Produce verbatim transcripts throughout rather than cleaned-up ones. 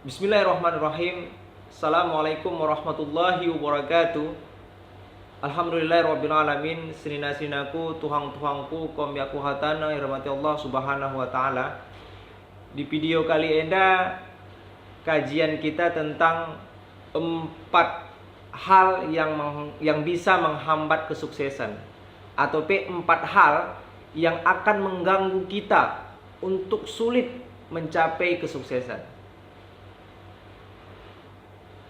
Bismillahirrahmanirrahim. Assalamualaikum warahmatullahi wabarakatuh. Alhamdulillahirabbil alamin. Senina-seninaku, tuhang-tuhangku, komiaku hatana, irahmati Allah Subhanahu wa Ta'ala. Di video kali enda, kajian kita tentang empat hal yang meng-, yang bisa menghambat kesuksesan, atau pe empat hal yang akan mengganggu kita untuk sulit mencapai kesuksesan.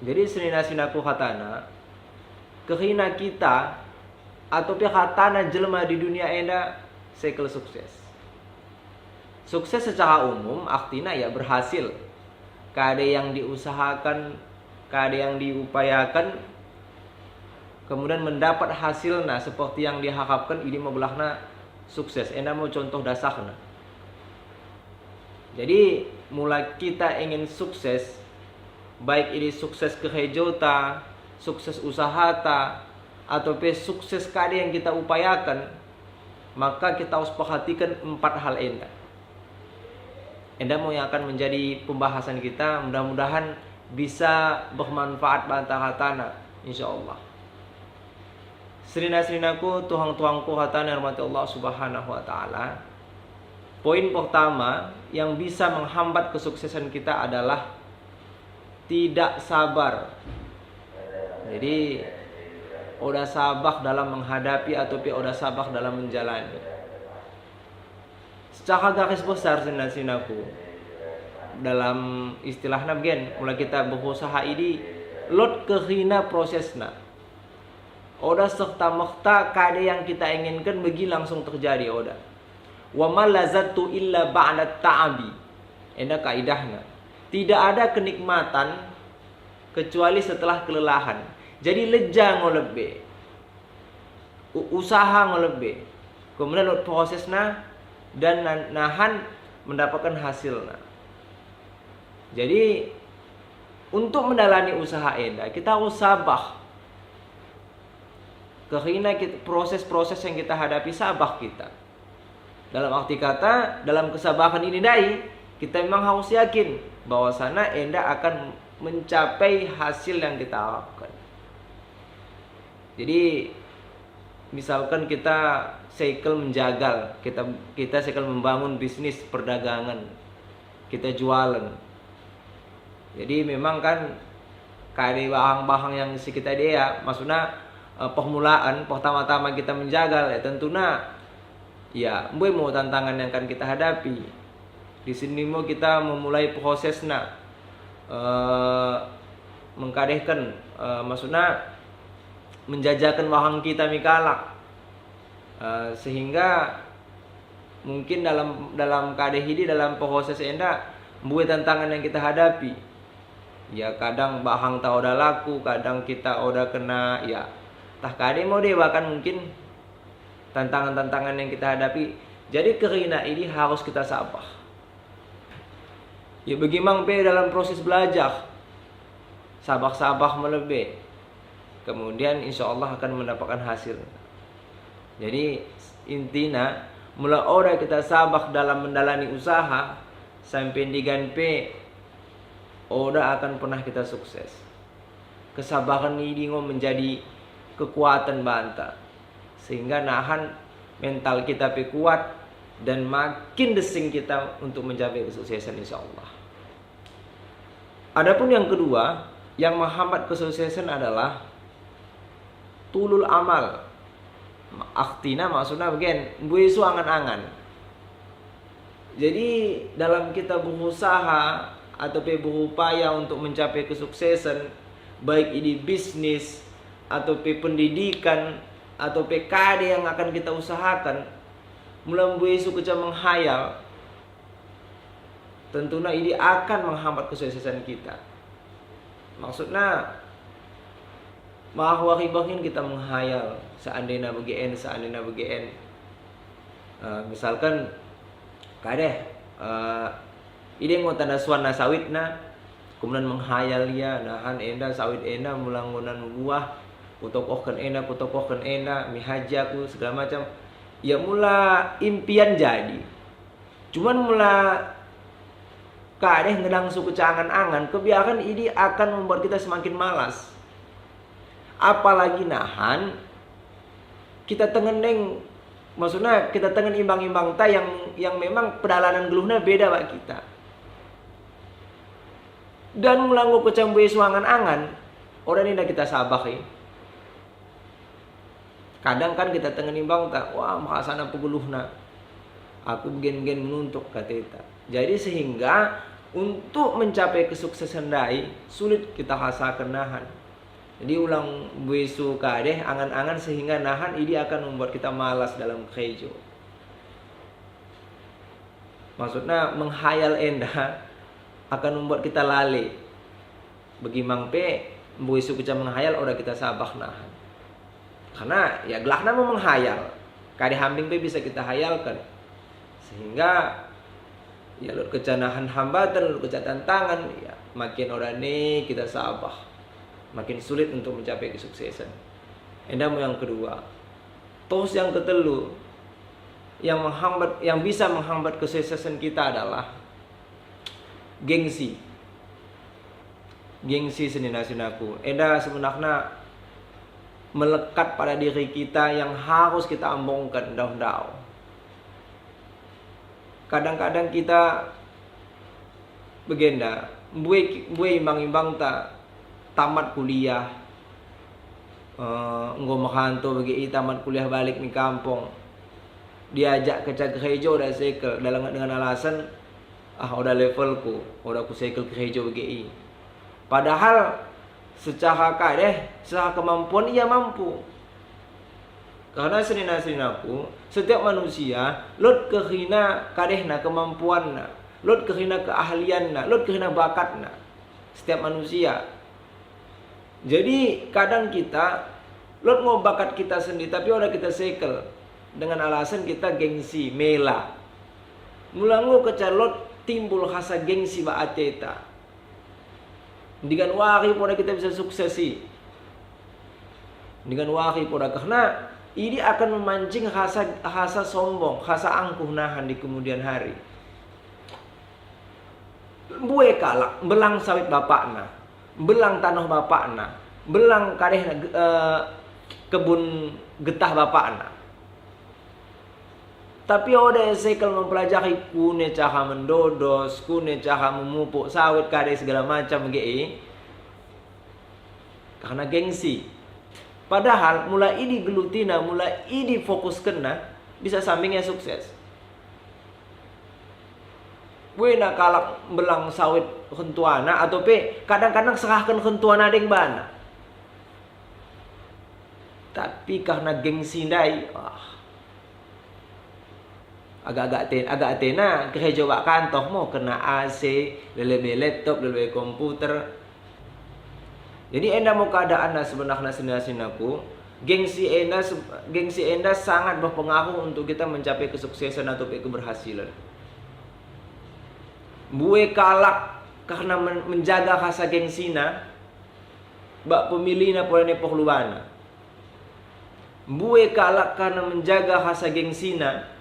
Jadi senina-seninaku hatana, kahina kita atau pe hatana jelma di dunia enda sekel sukses. Sukses secara umum artina ya berhasil. Kada yang diusahakan, kada yang diupayakan, kemudian mendapat hasilna seperti yang diharapkan, ini mo belahna sukses. Enda mo contoh dasarna. Jadi, mula kita ingin sukses, baik ini sukses kerejota, sukses usahata, atau pe sukses kada yang kita upayakan, maka kita harus perhatikan empat hal enda. Enda mo yang akan menjadi pembahasan kita, mudah-mudahan bisa bermanfaat banta hatana, insyaallah. Senina-seninaku, tuhang-tuhangku hatana, rahmati Allah Subhanahu wa Ta'ala. Poin pertama yang bisa menghambat kesuksesan kita adalah tidak sabar. Jadi, oda sabar dalam menghadapi atau pe oda sabar dalam menjalani. Secara garis besar, senina-seninaku, dalam istilahna begin, mula kita berusaha ini, lot kahina prosesna. Oda serta-merta kada yang kita inginkan begi langsung terjadi, oda. Wa ma lazatu illa ba'da ta'abi. Enda kaidahna. Tidak ada kenikmatan kecuali setelah kelelahan. Jadi leja ngo lebbe. U-, usaha ngo lebbe. Kemudian lot prosesna dan na-, nahan mendapatkan hasilna. Jadi, untuk menjalani usaha enda, kita harus sabar. Karena kita, proses-proses yang kita hadapi, sabar kita. Dalam arti kata, dalam kesabaran ini dai, kita memang harus yakin bahwasana enda akan mencapai hasil yang kita harapkan. Jadi, misalkan kita sekel menjagal, kita, kita sekel membangun bisnis perdagangan, kita jualan. Jadi, memang kan kada bahang-bahang yang si kita dia, maksudna, eh, permulaan, pertama-tama kita menjagal, ya, tentuna, ya, mbue mo tantangan yang akan kita hadapi. Di sini mo kita memulai prosesna, eh, mengkadehkan, eh, maksudna, menjajakan bahang kita mi kalak. Eh, sehingga mungkin dalam, dalam kada hidi, dalam proses enda, mbue tantangan yang kita hadapi. Ya, kadang bahang ta oda laku, kadang kita oda kena, ya, tah kada mo de, bahkan mungkin tantangan-tantangan yang kita hadapi. Jadi, karena ini harus kita sabar. Ya, bagi mang pe dalam proses belajar, sabar-sabar mo lebbe. Kemudian, insya Allah akan mendapatkan hasil. Jadi, intina, mula oda kita sabar dalam menjalani usaha, sampe digan pe, oda akan pernah kita sukses. Kesabaran ini ngo menjadi kekuatan banta. Sehingga nahan mental kita pe kuat dan makin desing kita untuk mencapai kesuksesan, insya Allah. Adapun yang kedua, yang menghambat kesuksesan adalah tulul amal. Artina, maksudna begin, mbue su angan-angan. Jadi, dalam kita berusaha atau pe berupaya untuk mencapai kesuksesan, baik ini bisnis, atau pe pendidikan, atau pe kada yang akan kita usahakan, mula mbue su keja menghayal, tentuna ini akan menghambat kesuksesan kita. Maksudna, mahua ribahin kita menghayal, seandainya begin, seandainya begin. Eh, misalkan, kadeh, eh, ide ngo tanda suan na sawitna, kemudian menghayal ia, nahan enda sawit enda mula ngo nan buah, kutokohkan enda, kutokohkan enda, mi haji aku, segala macam. Ya, mula impian jadi. Cuman mula Kadeh ngedang su kecangan-angan, kebiakan ini akan membuat kita semakin malas. Apalagi nahan, kita tengen deng, maksudnya kita tengen imbang-imbang ta yang, yang memang pedalanan geluhna beda ba kita. Dan mula nggo kecambue su angan-angan, orang ini kita sabah, eh. Kadang kan kita tengen imbang ta, wah, makasana pegeluhna. Aku begen-begen menuntuk, kata ta. Jadi sehingga untuk mencapai kesuksesan dai, sulit kita hasa kenahan. Jadi ulang bue su kadeh, angan-angan sehingga nahan ini akan membuat kita malas dalam kerejo. Maksudnya menghayal enda akan membuat kita lale. Bagi mang pe, bue su keca menghayal, ora kita sabah nahan. Karena ya gelahna mau menghayal. Kadeh hambing pe bisa kita hayalkan. Sehingga ya lot keca nahan hambatan, lot keca tantangan, ya makin ora ni kita sabah. Makin sulit untuk mencapai kesuksesan. Enda mau yang kedua. Terus yang ketelu, yang menghambat, yang bisa menghambat kesuksesan kita adalah gengsi. Gengsi senina-seninaku. Enda sebenarnya melekat pada diri kita yang harus kita ambongkan daun-daun. Kadang-kadang kita begenda, bue, bue imbang-imbang ta tamat kuliah. Eh, nggo merantau bagi i tamat kuliah balik ni kampung. Diajak keca kerejo ora sekel, dalam dengan alasan, ah, ora levelku, ora ku sekel kerejo bagi i. Padahal secara kadeh, secara kemampuan ia mampu. Karena senina-seninaku, setiap manusia, lot kerina kadehna kemampuanna, lot kerina keahlianna, lot kerina bakatna. Setiap manusia. Jadi kadang kita, lot nggo bakat kita sendiri, tapi ora kita sekel dengan alasan kita gengsi, mela. Mula nggo keca lot timbul hasa gengsi ba ate ta. Dengan wari poda kita bisa sukses i. Dengan wari poda karena ini akan memancing hasa, hasa sombong, hasa angkuh nahan di kemudian hari. Bue kalak, belang sawit bapakna, belang tanoh bapakna, belang kadeh, eh, kebun getah bapakna. Tapi ode sekel mempelajari kune cara mendodos, kune cara memupuk sawit, kadeh segala macam ge i. Karena gengsi. Padahal mula idi gelutina, mula idi fokus kena, bisa sambing ya sukses. Bue na kalak belang sawit hentuana, atau pe kadang-kadang serahkan hentuana deng bana. Tapi karena gengsi ndai, wah. Agak-agak ten, agak tena, kerejo ba kantor mo, kena A C, lelebe laptop, lelebe komputer. Jadi enda mo keadaan na sebenarnya senina-seninaku, gengsi enda se-, gengsi enda sangat berpengaruh untuk kita mencapai kesuksesan atau pe keberhasilan. Bue kalak karena men-, menjaga rasa gengsina, ba pemilihna pola ne perlu bana. Bue kalak karena menjaga rasa gengsina.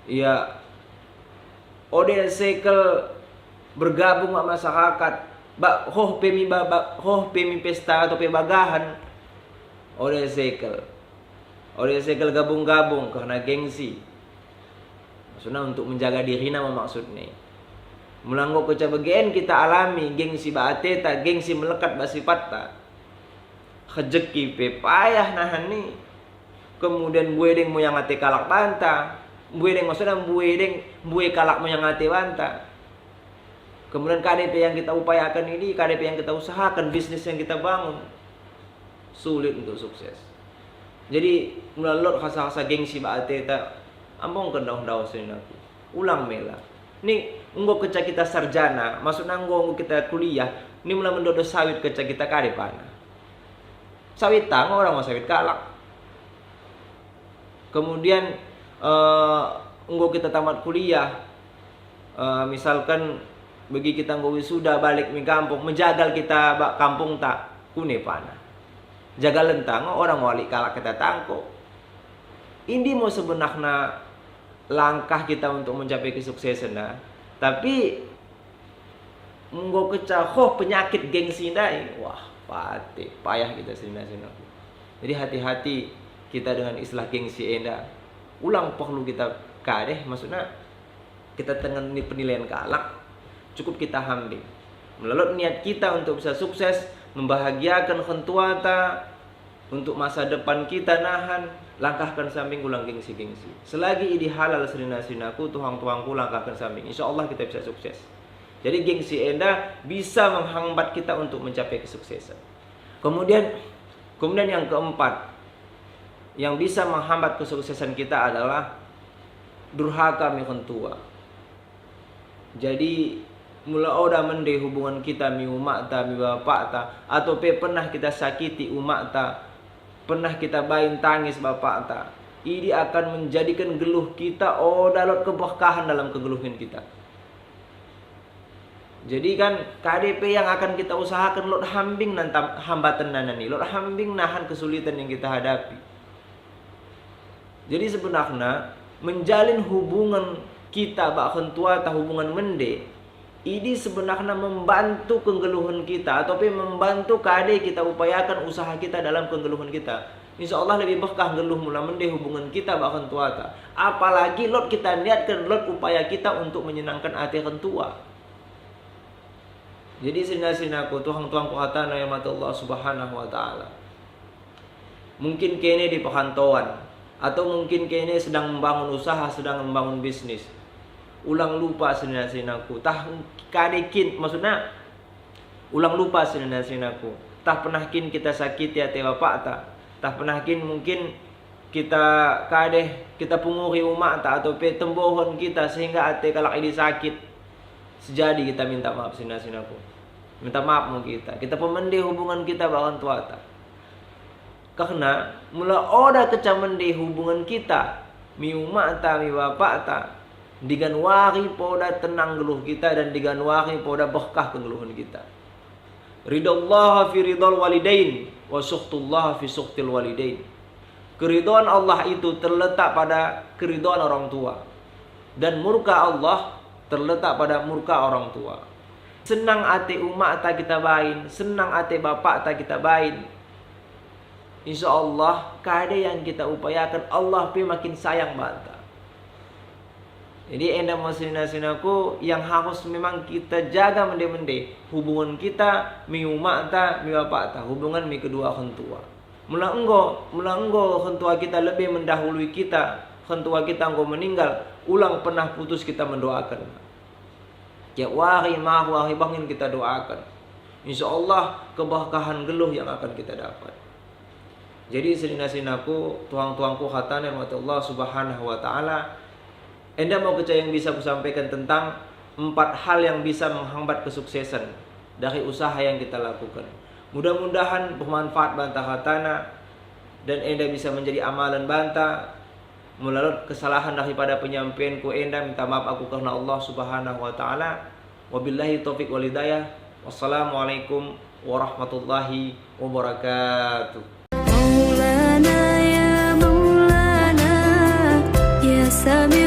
Ya, ode sekel bergabung ma masyarakat, ba hoh pemi ba, ba hoh pemi pesta atau pe bagahan. Ode sekel. Ode sekel gabung-gabung karena gengsi. Maksudnya untuk menjaga dirina mo maksud ni. Mula nggo keca begen kita alami, gengsi ba ate ta, gengsi melekat ba sipat ta. Rejeki pe payah nahan ni. Kemudian bue deng mo yang ate kalak banta. Bue deng, maksudnya bue deng, bue kalak mo yang ate banta. Kemudian kadeh pe yang kita upayakan ini, kadeh pe yang kita usahakan, bisnis yang kita bangun, sulit untuk sukses. Jadi, mula lot rasa-rasa gengsi ba ate ta, ambongkan daun-daun seninaku. Ulang mela. Ni, nggo keca kita sarjana, maksudnya nggo, nggo kita kuliah, ni mula mendodos sawit keca kita kadeh pana. Sawit tang orang mau sawit kalak. Kemudian, eh, nggo kita tamat kuliah, eh, misalkan bagi kita nggo wisuda balik mi kampung, menjagal kita ba kampung ta, kune pana. Jagal entang, orang wali kalak kita tangko. Indi mo sebenarnya langkah kita untuk mencapai kesuksesan, nah. Tapi munggo kecha ho penyakit gengsi ndai, wah, pate, payah kita serinda-serindaku. Jadi hati-hati kita dengan istilah gengsi enda. Ulang perlu kita kadeh, maksudnya kita tengen ni penilaian kalak, cukup kita hambing. Mula lot niat kita untuk bisa sukses, membahagiakan khentuata, untuk masa depan kita nahan, langkahkan sambing ulang gengsi-gengsi. Selagi idi halal serinda-serindaku, tuhang-tuhangku, langkahkan sambing. Insya Allah kita bisa sukses. Jadi gengsi enda bisa menghambat kita untuk mencapai kesuksesan. Kemudian, kemudian yang keempat, yang bisa menghambat kesuksesan kita adalah durhaka mi khentua. Jadi, mula oda mende hubungan kita mi umata, mi bapata, atau pe pernah kita sakiti umata, pernah kita bain tangis bapata, idi akan menjadikan geluh kita oda lot keberkahan dalam kegeluhan kita. Jadi kan, kade pe yang akan kita usahakan lot hambing nan tam-, hambatan nan nani, lot hambing nahan kesulitan yang kita hadapi. Jadi sebenarnya menjalin hubungan kita bak khentuata, hubungan mende, idi sebenarnya membantu kegeluhan kita atau pe membantu kade kita upayakan usaha kita dalam kegeluhan kita. Insya Allah lebih berkah geluh mula mende hubungan kita bak khentuata. Apalagi lot kita niatkan lot upaya kita untuk menyenangkan ate khentua. Jadi serinda-serindaku, tuhang-tuhangku hatana yang mata Allah Subhanahu wa Ta'ala. Mungkin kene di perantauan, atau mungkin kene sedang membangun usaha, sedang membangun bisnis. Ulang lupa serinda-serindaku. Tah kade kin, maksudnya, ulang lupa serinda-serindaku. Tah pernah kin kita sakiti ate bapata. Tah pernah kin mungkin kita kadeh, kita punguri umata atau pe tembohon kita sehingga ate kalak idi sakit. Sejadi kita minta maaf serinda-serindaku. Minta maaf mo kita. Kita pemende hubungan kita bak khentuata. Karena mula oda kecha mende hubungan kita mi umata, mi bapata, digan wari poda tenang geluh kita dan digan wari poda berkah kegeluhan kita. Ridallaha fi ridal walidain, wa sukhtullaha fi sukhtil walidain. Keridoan Allah itu terletak pada keridoan orang tua. Dan murka Allah terletak pada murka orang tua. Senang ate umata kita bain, senang ate bapata kita bain. Insya Allah, kade yang kita upayakan, Allah pe makin sayang banta. Jadi enda mo serinda-serindaku, yang harus memang kita jaga mende-mende hubungan kita mi umata, mi bapata, hubungan mi kedua khentua. Mula enggo, mula enggo khentua kita lebih mendahului kita, khentua kita enggo meninggal, ulang pernah putus kita mendoakan. Tiap wari, mahu wari bangin kita doakan. Insya Allah, keberkahan geluh yang akan kita dapat. Jadi serinda-serindaku, tuhang-tuhangku hatana yang mata Allah Subhanahu wa Ta'ala, enda mo kecha yang bisa kusampaikan tentang empat hal yang bisa menghambat kesuksesan dari usaha yang kita lakukan. Mudah-mudahan bermanfaat banta hatana dan enda bisa menjadi amalan banta. Mula lot kesalahan daripada penyampaianku enda, minta maaf aku karena Allah Subhanahu wa Ta'ala. Wabillahi taufiq wal hidayah. Wassalamualaikum warahmatullahi wabarakatuh. مولانا يا مولانا يا سميع